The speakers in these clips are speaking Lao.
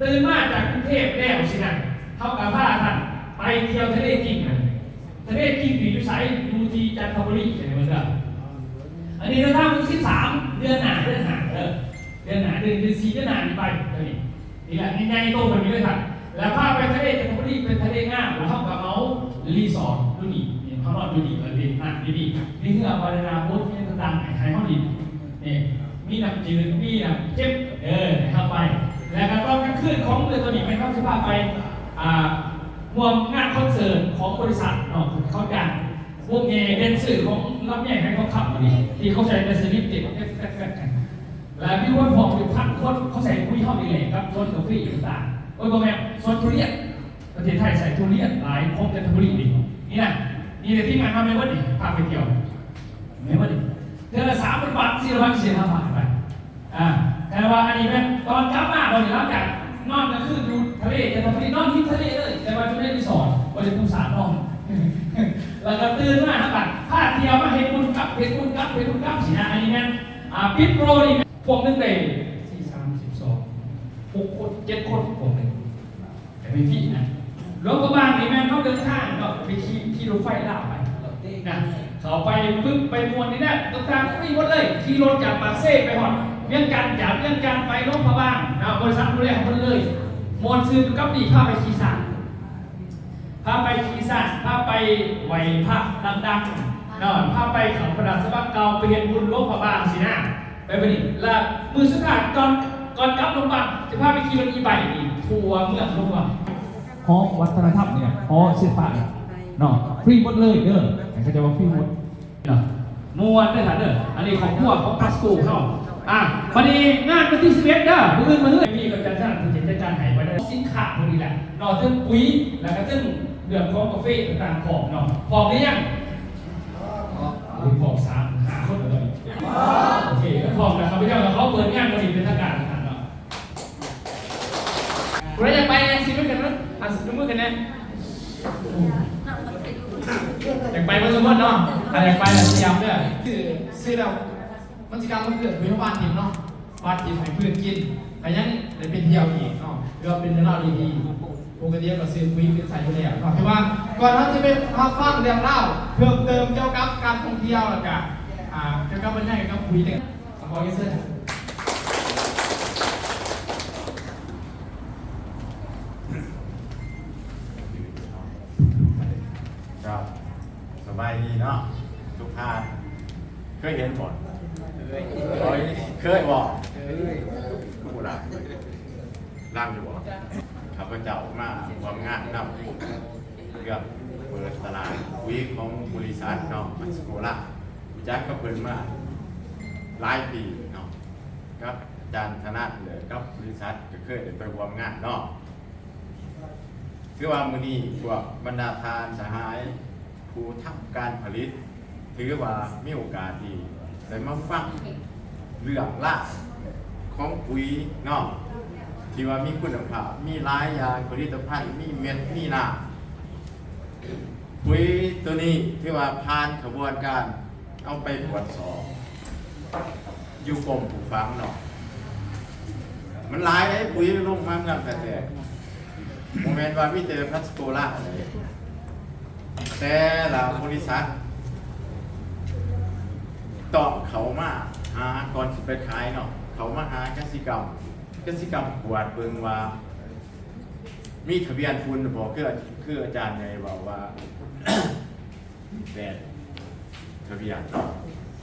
ຕື່ນມາຈາກກຸງເທບແລ້ວຊີ້ນະ ເຮົາກໍພາທ່ານໄປທ່ຽວທະເລກິງນະ. ທະເລກິງນີ້ຢູ່ໃສ? ຢູ່ທີ່ຈັນທະບູລີ ໃຊ່ເບິ່ງເດີ. ອັນນີ້ເດີນທາງວັນທີສິບສາມ ເດືອນໜ້າ ເດືອນຫ້າເດີ ເດືອນໜ້າ ເດືອນ ເດືອນສີ່ ເດືອນໜ້ານີ້ໄປ ຕົວນີ້ ນີ້ແຫຼະ ໃຫຍ່ໆໂຕກວ່ານີ້ເລີຍທ່ານ. ແລ້ວພາໄປທະເລຈັນທະບູລີ ເປັນທະເລງາມ ແລ້ວເຮົາກໍເໝົາຣີສອດຢູ່ນີ້ ນີ້ເຮົານອນຢູ່ນີ້ ແລ້ວເຫຼັ້ນນ້ຳຢູ່ນີ້ ມີເຮືອບານານາໂບດ ມີຫຍັງຕ່າງໆໃຫ້ ໃຫ້ເຮົາຫຼິ້ນ ນີ້ ມີນ້ຳຈືດ ມີນ້ຳເຄັມ ເອີ ໃຫ້ເຮົາໄປ. ແລ້ວກໍຕອນກາງຄືນຂອງມື້ຕົວນີ້ແມ່ນເຮົາຊິພາໄປ ອ່າ ຮ່ວມງານຄອນເສີດຂອງບໍລິສັດເນາະ ເຂົາຈ້າງວົງແຫ່ແດນເຊີຂອງລຳໄຍ ໄຫທອງຄຳ ນີ້ ທີ່ເຂົາໃຊ້ແຕ່ສະລິງເຕັມ ແຟກໆກັນ ແລ້ວມີຄົນພ້ອມເປັນພັນຄົນ ເຂົາໃຊ້ປຸ໋ຍເຮົານີ້ແຫຼະ ກັບສວນກາເຟຕ່າງໆ ໂອ້ຍ ບໍ່ແມ່ນ ສວນທຸລຽນ ປະເທດໄທໃຊ້ທຸລຽນຫຼາຍ ຂອງຈັນທະບູລີນີ້ ນີ້ນະ ນີ້ແຫຼະ ທີມງານເຮົາແມ່ນເບິດນີ້ ພາໄປທ່ຽວ ແມ່ນເບິດນີ້ ເທື່ອລະສາມພັນບາດ ສີ່ພັນ ສີ່ພັນ ພາໄປ ອ່າ ແຕ່ວ່າອັນນີ້ແມ່ນຕອນກັບມາບັດນີ້ ຫຼັງຈາກນອນກາງຄືນຢູ່ທະເລ ຈັນທະບູລີ ນອນລິມທະເລເລີຍ ແຕ່ວ່າຢູ່ໃນຣີສອດ ບໍ່ໄດ້ປູສານອນ ແລ້ວກໍຕື່ນມາ ເຮົາກໍພາທ່ຽວມາເຮັດບຸນກັບ ເຮັດບຸນກັບ ເຮັດບຸນກັບຊີ້ນະ. ອັນນີ້ແມ່ນ ອ່າ ປິດໂປຣນີ້ ພວກໜຶ່ງໄດ້ ສີ່ ສາມ ສິບສອງ ຫົກຄົນ ເຈັດຄົນ ພວກໜຶ່ງ ແຕ່ເປັນທີ່ນະ ຫຼວງພະບາງນີ້ແມ່ນເຮົາເດີນທາງເນາະ ໄປຂີ່ ຂີ່ລົດໄຟລາວໄປນະ ເຂົ້າໄປປຶບ ໄປມ່ວນນີ້ນະ ຕົກຕາງ ຟຣີໝົດເລີຍ ຂີ່ລົດຈາກປາກເຊໄປຮອດ ວຽງຈັນ ຈາກວຽງຈັນໄປຫຼວງພະບາງເນາະ ບໍລິສັດດູແລໝົດເລີຍ ມ່ວນຊື່ນກັບນີ້ ພາໄປຂີ່ຊ້າງ ພາໄປຂີ່ຊ້າງ ພາໄປໄຫວ້ພະດັງໆເນາະ ພາໄປເຂົ້າພະລາຊະວັງເກົ່າ ໄປເຮັດບຸນຫຼວງພະບາງຊີ້ນະ ໄປມື້ນີ້ ລະມື້ສຸດທ້າຍກ່ອນ ກ່ອນກັບລົງບາງ ຈະພາໄປຂີ່ລົດອີໄບນີ້ ທົ່ວເມືອງຫຼວງພະບາງ ຫໍວັດທະນະທຳນີ້ນະ ຫໍສິລປະນີ້ເນາະ ຟຣີໝົດເລີຍເດີ ເຂົາເຈົ້າວ່າຟຣີໝົດ. ເນາະ ມ່ວນເດີທ່ານເດີ ອັນນີ້ຄອບຄົວຂອງພາສໂກເຮົາ ອ່າ ບັດນີ້ງານວັນທີສິບເອັດເດີ ມື້ອື່ນ ມື້ຮື ມີກໍຈັດສະໜັບ ຜູ້ຈັດການໃຫ້ໄວ້ເດີ ສິນຄ້າພວກນີ້ແຫຼະເນາະ ເຖິງປຸຍ ແລ້ວກໍເຖິງເລື່ອງຂອງກາເຟຕ່າງໆ ພ້ອມເນາະ ພ້ອມຫຼືຍັງ? ໂອ້ຍ ພ້ອມສາມຫ້າຄົນເລີຍ ໂອເຄ ພ້ອມແລ້ວ ຂ້າພະເຈົ້າກໍຂໍເປີດງານວັນນີ້ເປັນທາງການແລ້ວເນາະ. ຜູ້ໃດຢາກໄປແດ່ ຊິມືກັນເນາະ ອ່ະ ຊິມືກັນແດ່ ຢາກໄປເບິດທຸກຄົນເນາະ ຖ້າຢາກໄປລະຊິຢາມເດີ ຄື ຄືແລ້ວ ມັນຊິກາຍມາເກີດຢູ່ບ້ານທີມເນາະ ບ້ານທີມໃຫ້ເພື່ອນກິນ ກໍຍັງໄດ້ໄປທ່ຽວອີກເນາະ ຖືວ່າເປັນເລື່ອງລາວດີໆ ປົກກະຕິກໍຊື້ປຸຍເປັນໃສ່ຢູ່ແລ້ວເນາະ ຖືວ່າກ່ອນເຮົາຈະໄປຮັບຟັງເລື່ອງລາວເພີ່ມເຕີມກ່ຽວກັບການທ່ອງທ່ຽວ ແລ້ວກະ ອ່າ ກ່ຽວກັບບັນຍາກາດກັບປຸຍເດີ ຂໍຮຽນເຊີນ ເຈົ້າ ສະບາຍດີເນາະ ທຸກທ່ານ ເຄີຍເຫັນບໍ່? ເຄີຍ ເຄີຍບໍ່? ເຄີຍ ຜູ້ຫຼາຍ ລັງຢູ່ບໍ່? ຂ້າພະເຈົ້າມາຮ່ວມງານນຳ ເລື່ອງເປີດຕະຫຼາດປຸຍຂອງບໍລິສັດເນາະ ມັດສະໂກລາ ຮູ້ຈັກກັບເພິ່ນມາຫຼາຍປີເນາະ ກັບອາຈານຖະໜັດ ແລະ ກັບບໍລິສັດ ກໍເຄີຍໄດ້ໄປຮ່ວມງານເນາະ ຖືວ່າມື້ນີ້ພວກບັນດາທ່ານສະຫາຍຜູ້ທຳການຜະລິດ ຖືວ່າມີໂອກາດດີໄດ້ມາຟັງເລື່ອງລາວຂອງປຸຍເນາະ ທີ່ວ່າມີຄຸນນະພາບ ມີຫຼາຍຢ່າງ ຜະລິດຕະພັນ ມີເມັດ ມີນ້ຳ ປຸຍໂຕນີ້ຖືວ່າຜ່ານຂະບວນການເອົາໄປກວດສອບ ຢູ່ກົມປູກຝັງເນາະ ມັນຫຼາຍເດ້ ປຸຍລົງມາເມືອງແທ້ໆ ບໍ່ແມ່ນວ່າມີແຕ່ພັດສະໂກລາເດ້ ແຕ່ລະບໍລິສັດຕ້ອງເຂົ້າມາຫາ ກ່ອນຊິໄປຂາຍເນາະ ເຂົ້າມາຫາກະສິກຳ ກະສິກຳກວດເບິ່ງວ່າມີທະບຽນຝຸ່ນບໍ່ ຄື ຄືອາຈານໃຫຍ່ເວົ້າວ່າ ແຕ່ທະບຽນ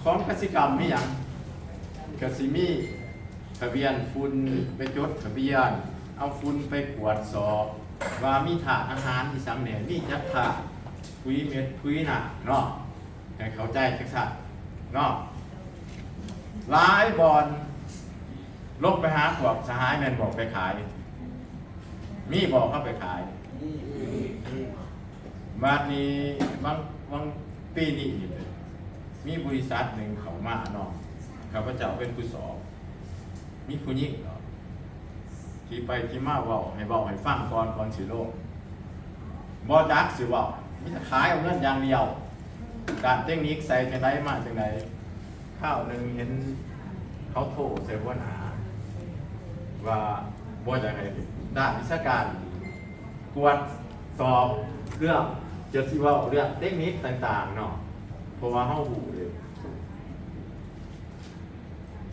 ຂອງກະສິກຳມີຫຍັງ? ກະຊິມີທະບຽນຝຸ່ນ ໄປຈົດທະບຽນ ເອົາຝຸ່ນໄປກວດສອບວ່າມີທາດອາຫານອີ່ຫຍັງແດ່ ມີຈັກທາດ ປຸຍເມັດ ປຸຍນ້ຳເນາະ ໃຫ້ເຂົ້າໃຈຈັກຊັ້ນເນາະ. ຫຼາຍບ່ອນລົງໄປຫາພວກສະຫາຍແມ່ນບໍ່ ໄປຂາຍ ມີບໍ່ເຂົາໄປຂາຍ? ບາດນີ້ບາງ ບາງປີນີ້ນີ້ ມີບໍລິສັດໜຶ່ງເຂົ້າມາເນາະ ຂ້າພະເຈົ້າເປັນຜູ້ສອບ ມີຜູ້ຍິງເນາະ ທີ່ໄປທີ່ມາເວົ້າ ໃຫ້ເວົ້າໃຫ້ຟັງກ່ອນ ກ່ອນຊິລົງ ບໍ່ຈັກຊິເວົ້າ ມີແຕ່ຂາຍເອົາເງິນຢ່າງດຽວ ດ້ານເຕັກນິກໃສ່ຈັ່ງໃດ ມາຈັ່ງໃດ. ຄາວໜຶ່ງເຫັນເຂົາໂທໃສ່ຫົວໜ້າວ່າບໍ່ຢາກໃຫ້ດ້ານວິຊາການກວດສອບເລື່ອງ ຈະຊິເວົ້າເລື່ອງເຕັກນິກຕ່າງໆເນາະ ເພາະວ່າເຮົາຮູ້ເດ້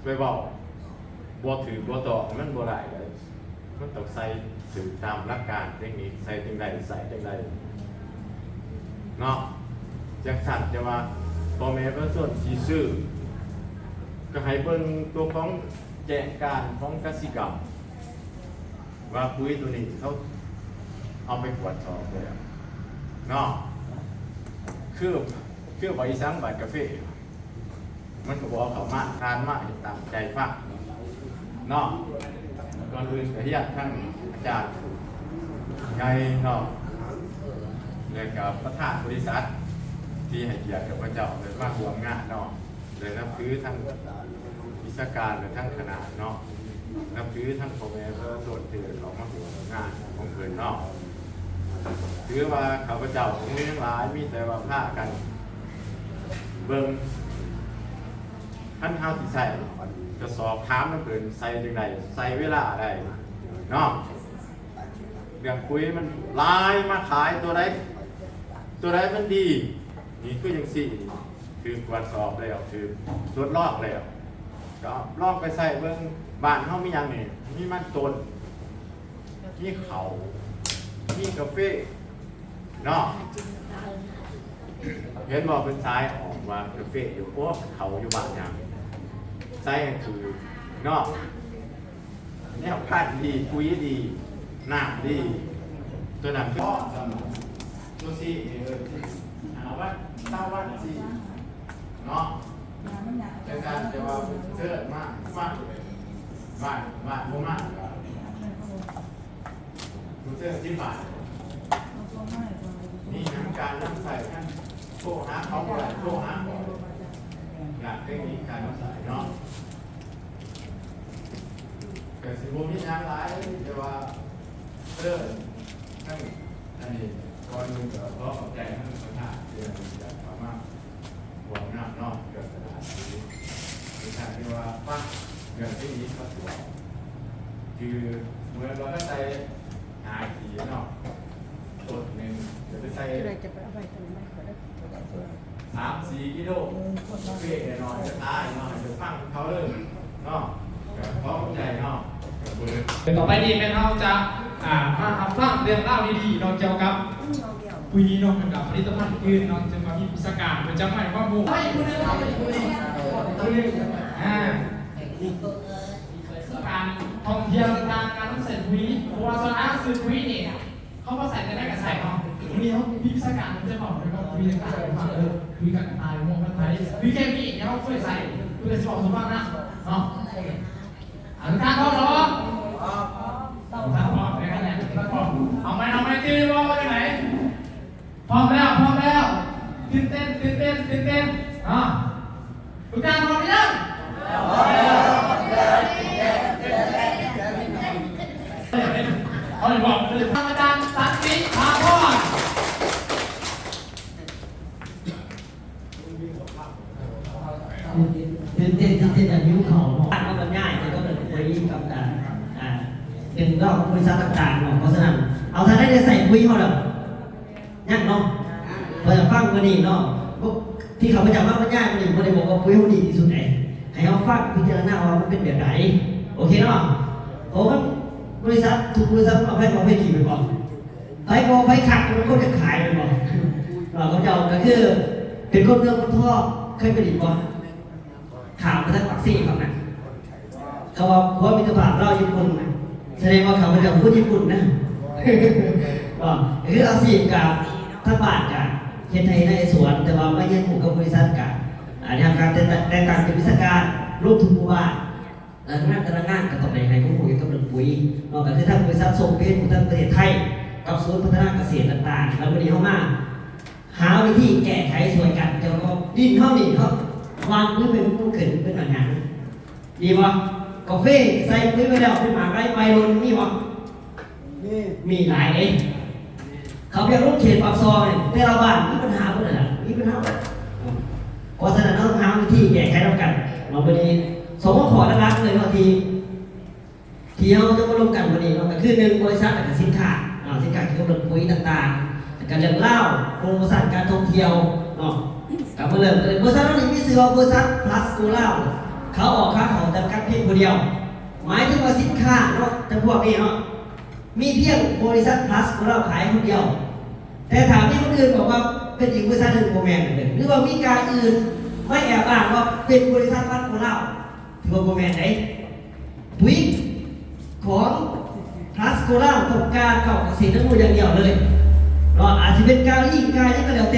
ໄປເວົ້າບໍ່ຖືກບໍ່ຕ້ອງ ມັນບໍ່ໄດ້ເດ້. ມັນຕ້ອງໃສ່ຖືກຕາມຫຼັກການເຕັກນິກ ໃສ່ຈັ່ງໃດ ໃສ່ຈັ່ງໃດເນາະ. ຈັ່ງຊັ້ນຈະວ່າພໍ່ແມ່ປະຊາຊົນທີ່ຊື້ ກໍໃຫ້ເບິ່ງຕົວຂອງແຈ້ງການຂອງກະສິກຳ ວ່າປຸຍໂຕນີ້ເຂົາເອົາໄປກວດສອບແລ້ວເນາະ. ຄື ຄືວ່າອີ່ສັງ ບາດກາເຟ ມັນກໍບໍ່ເອົາເຂົ້າມາ ທ່ານມາເຮັດຕາມໃຈຟັງເນາະ. ກ່ອນອື່ນກໍຮຽນທັງອາຈານໃຫຍ່ເນາະ ແລະກໍປະທານບໍລິສັດທີ່ໃຫ້ກຽດກັບພະເຈົ້າໄດ້ມາຮ່ວມງານເນາະ ໄດ້ນັບຖືທັງວິຊາການ ແລະ ທັງຄະນະເນາະ ນັບຖືທັງພໍ່ແມ່ປະຊາຊົນທີ່ໄດ້ເຂົ້າມາຮ່ວມງານຂອງເພິ່ນເນາະ. ຖືວ່າຂ້າພະເຈົ້າບໍ່ມີຫຍັງຫຼາຍ ມີແຕ່ວ່າພາກັນເບິ່ງ ຄັນເຮົາຊິໃຊ້ກະສອບ ຖາມນຳເພິ່ນ ໃສ່ຈັ່ງໃດ ໃສ່ເວລາໃດເນາະ. ເລື່ອງປຸຍມັນຫຼາຍ ມາຂາຍໂຕໃດ ໂຕໃດມັນດີ ນີ້ຄືຈັ່ງຊີ້ ຖືກກວດສອບແລ້ວ ຖືກທົດລອງແລ້ວ ລອງໄປໃສ່ເບິ່ງ ບ້ານເຮົາມີຫຍັງນີ້? ມີມັນຕົ້ນ ມີເຂົ້າ ມີກາເຟເນາະ. ເຫັນບໍ່ ເພິ່ນສາຍອອກວ່າກາເຟຢູ່ ໂອ້ ເຂົ້າຢູ່ບ້ານຫຍັງ ໃສ່ໃຫ້ຖືກເນາະ. ແນວພັນດີ ປຸ໋ຍດີ ນ້ຳດີ ຕົວນັ້ນຄື ໂຕສີ່ນີ້ເອີ້ນຫ້າວັນ ຊາວວັນສີ່ເນາະ. ແຕ່ການ ແຕ່ວ່າເຊີນມາຟັງ ບ້ານ ບ້ານບໍ່ມາກໍ ເຊີນທີ່ບ້ານ ມີຫຍັງການນຳໃຊ້ກັນ ໂທຫາເຂົາກໍໄດ້ ໂທຫາຂ້ອຍ ຢາກໄດ້ມີການນຳໃຊ້ເນາະ. ກໍຊິບໍ່ມີຫຍັງຫຼາຍ ແຕ່ວ່າເຊີນທັງ ອັນນີ້ ກ່ອນອື່ນກໍຂໍຂອບໃຈທາງປະທານທີ່ໄດ້ເຂົ້າມາຮ່ວມນຳເນາະ ເລື່ອງສະຖານທີ່ ທີ່ທ່ານທີ່ວ່າຟັງເລື່ອງທີ່ນີ້ກໍຖືວ່າ ຄືເມື່ອກໍໄດ້ໃສ່ ຫາສີເນາະ ຕົ້ນໜຶ່ງຈະໄປໃສ່ ຈະໄປເອົາໄວ້ຕົງນັ້ນກໍໄດ້ ສາມສີ່ກິໂລ ເພດໜ້ອຍໆ ຈະຕາຍເນາະ ໃຫ້ໄປຟັງເຂົາເລີຍເນາະ. ກໍຂໍຂອບໃຈເນາະ. ຕໍ່ໄປນີ້ແມ່ນເຮົາຈະ ອ່າ ມາຮັບຟັງເລື່ອງລາວດີໆເນາະ ກ່ຽວກັບປຸ໋ຍເນາະ ແລ້ວກໍຜະລິດຕະພັນອື່ນເນາະ ຈະມາມີວິຊາການເພິ່ນຈະມາໃຫ້ຄວາມຮູ້ ໃຫ້ຜູ້ໜຶ່ງ ເອົາໄປຜູ້ໜຶ່ງ ຜູ້ໜຶ່ງ ອ່າ ການທ່ອງທ່ຽວຕ່າງໆ ການນຳໃຊ້ປຸ໋ຍ ເພາະວ່າສ່ວນຫຼາຍຊື້ປຸ໋ຍນີ້ ເຂົາບໍ່ໃສ່ແຕ່ໃນກະແສເນາະ. ມື້ນີ້ເຮົາມີວິຊາການທີ່ຈະເວົ້າກ່ຽວກັບປຸ໋ຍຕ່າງໆ ວ່າ ເອີ ປຸ໋ຍກະຕ່າຍ ຫົວມັນໄຖ ປຸ໋ຍເຄມີທີ່ເຮົາເຄີຍໃຊ້ ເພິ່ນກະຊິເວົ້າສູ່ຟັງນຳເນາະ. ອາຈານພ້ອມແລ້ວບໍ່? ຖ້າພ້ອມແລ້ວກະແນ່ນ ຖ້າພ້ອມ ເອົາໃໝ່ ເອົາໃໝ່ ຕື່ນບໍ່ ວ່າຈັ່ງໃດ? ພ້ອມແລ້ວ ພ້ອມແລ້ວ ຕື່ນເຕັ້ນ ຕື່ນເຕັ້ນ ຕື່ນເຕັ້ນ ເນາະ. ທຸກທ່ານພ້ອມຫຼືຍັງ? ເອົາເລີຍ ອາຈານສັນຕິ ພາພອນ. ຕື່ນເຕັ້ນ ຕື່ນເຕັ້ນ ອາຍຸເຂົາເນາະ. ມາບັນຍາຍກ່ຽວກັບເລື່ອງປຸ໋ຍກັບການ ອ່າ ເປັນເລື່ອງບໍລິສັດຕ່າງໆເນາະ. ເພາະສະນັ້ນ ເອົາ ທ່ານໃດໄດ້ໃສ່ປຸ໋ຍເຮົາແລ້ວ? ຍັງເນາະ ເພິ່ນຟັງມື້ນີ້ເນາະ ທີ່ຂ້າພະເຈົ້າມາບັນຍາຍມື້ນີ້ ບໍ່ໄດ້ບອກວ່າປຸ໋ຍເຮົາດີທີ່ສຸດໃດ ໃຫ້ເຮົາຟັງພິຈາລະນາວ່າມັນເປັນແບບໃດ ໂອເຄເນາະ. ເພາະມັນ ບໍລິສັດ ທຸກບໍລິສັດ ມັນເອົາໃຜ ເອົາໃຜດີແມ່ນບໍ່? ໃຜບໍ່ ໃຜຄັກ ມັນຄົນຈະຂາຍແມ່ນບໍ່? ເນາະ ຂ້າພະເຈົ້າກໍຄືເປັນຄົນເມືອງຄົນທອງ ເຄີຍໄປຫຼິ້ນບໍ່? ຂ້າມໄປທາງປາກເຊພຸ້ນນະ ເຂົາວ່າຂົວມິດຕະພາບລາວຍີ່ປຸ່ນນະ ສະແດງວ່າຂ້າພະເຈົ້າຄົນຍີ່ປຸ່ນນະ. ກໍຄືອາຊີບກະທາງບ້ານກະເຮັດໄຮ່ນາເຮັດສວນ ແຕ່ວ່າມາຮຽນຮູ້ກັບບໍລິສັດກະ ອ່າ ໄດ້ຮັບການແຕ່ງຕັ້ງ ແຕ່ງຕັ້ງເປັນວິຊາການລົງທຸກໝູ່ບ້ານ ແລະ ງານແຕ່ລະງານກໍຕ້ອງໄດ້ໃຫ້ຄວາມຮູ້ກ່ຽວກັບເລື່ອງປຸ໋ຍເນາະ. ກໍຄືທາງບໍລິສັດສົ່ງໄປເຮັດຢູ່ທາງປະເທດໄທ ກັບສູນພັດທະນາກະເສດຕ່າງໆ ແລ້ວມື້ນີ້ເຮົາມາຫາວິທີແກ້ໄຂຊ່ວຍກັນ ກ່ຽວກັບດິນເຮົານີ້ເນາະ ວ່າປຸ໋ຍເປັນ ມັນຂຶ້ນເປັນຫຍັງ ດີບໍ່? ກາເຟໃສ່ປຸ໋ຍໄປແລ້ວ ເປັນໝາກໄດ້ ໃບຫຼົ່ນ ມີບໍ່? ມີ ມີຫຼາຍເດ້. ເຂົາວຽກລົງເຂດປາກຊ່ອງນີ້ ແຕ່ລະບ້ານມີບັນຫາໝົດຫັ້ນລະ ມີບັນຫາໝົດ. ເພາະສະນັ້ນ ເຮົາຫາວິທີແກ້ໄຂນຳກັນເນາະ. ມື້ນີ້ສອງຫົວຂໍ້ຫຼັກໆເລີຍເນາະ ທີ່ ທີ່ເຮົາຈະມາລົມກັນມື້ນີ້ເນາະ ກໍຄື ໜຶ່ງ ບໍລິສັດ ແລະ ກະສິນຄ້າເນາະ ສິນຄ້າກ່ຽວກັບເລື່ອງປຸ໋ຍຕ່າງໆ ແລະ ກະເລື່ອງລາວ ໂປຣໂມຊັນການທ່ອງທ່ຽວເນາະ. ກໍມາເລີ່ມກັນເລີຍ ບໍລິສັດເຮົານີ້ມີຊື່ວ່າ ບໍລິສັດ ພລັສໂກລາວ ຂາອອກຂາເຂົ້າຈຳກັດພຽງຜູ້ດຽວ ໝາຍເຖິງວ່າສິນຄ້າເນາະ ຈຳພວກນີ້ເນາະ ມີພຽງບໍລິສັດ ພລັສໂກລາວ ຂາຍຄົນດຽວ. ແຕ່ຖ້າມີຄົນອື່ນບອກວ່າເປັນອີກບໍລິສັດໜຶ່ງ ບໍ່ແມ່ນເດີ ຫຼືວ່າມີການອື່ນມາແອບອ້າງວ່າເປັນບໍລິສັດ ພລັສໂກລາວ ຖືວ່າບໍ່ແມ່ນເດ້. ປຸ໋ຍຂອງພລັສໂກລາວ ຕ້ອງການເຂົ້າກະເສດອະນຸຢ່າງດຽວເລີຍເນາະ ອາດຊິເປັນກາລີ ກາຫຍັງກໍແລ້ວແຕ່